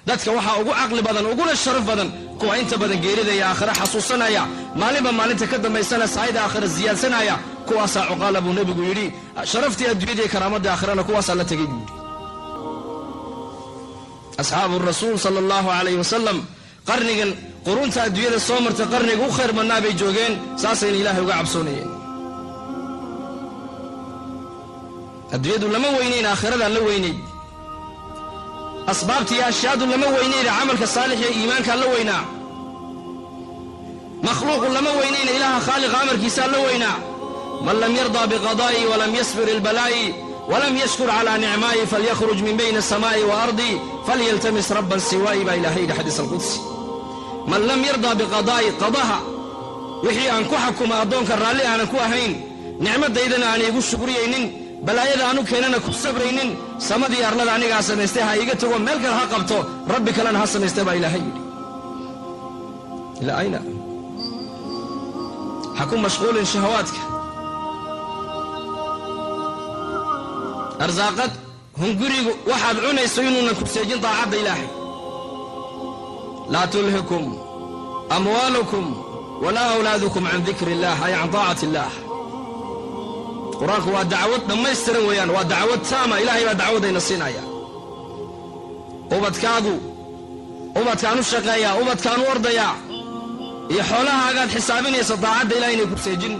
Dadka waxaa ugu caqli badan uguna sharaf badan kuwa inta badan geerida iyo aakhira xasuusanaya, maalinba maalinta ka dambaysana saayida aakhira siyaadsanaya. Kuwaasaa cuqaala buu nebigu yidhi. Sharaftii adduunyada iyo karaamadii aakhirana kuwaasaa la tegay buu yidhi. Asxaabu rasuul sala allahu calayhi wasalam, qarnigan qurunta adduunyada soo martay qarniga u khayr badnaa bay joogeen, saasayna ilaahay uga cabsoonayeen. Adduunyadu lama weynayn, aakhiradaa la weynayd. Asbaabta iyo ashyaadu lama weynayna, camalka saalix iyo iimaankaa la weynaa. Makhluuqu lama weynayna, ilaaha khaaliqa amarkiisaa la weynaa. Man lam yardaa biqadaa'i walam yasbir ilbalaa'i walam yashkur calaa nicmaa'i falyakhruj min bayni asamaa'i wa ardi falyaltamis rabban siwaa'i baa ilahay yidhi, xadiis alqudsi. Man lam yardaa biqadaa'i, qadaha wixii aan ku xakuma addoonka raalli aanan ku ahayn, nicmadaydana aanay igu shugriyaynin, balaayada aanu keenana ku sabraynin, samadii arlada anigaa samaystay ha iga tago, meel kale ha qabto, rabbi kalena ha samaystay baa ilaahay yidhi. Ilaa ayna? Ha ku mashquulin shahawaadka. Arsaaqad hungurigu waxaad cunayso inuunan ku seejin daacadda ilaahay. Laa tulhikum amwaalukum walaa awlaadukum can dikri illah, ay can taacati illaah. Qur-aanku waa dacwad dhammaystiran weeyaan, waa dacwad taama. Ilaahay baa dacwadayna siinaya. Ubadkaagu, ubadkaan u shaqeeyaa, ubadkaan u ordayaa iyo xoolahaagaad xisaabinaysa daacadda ilahay inay ku seejin.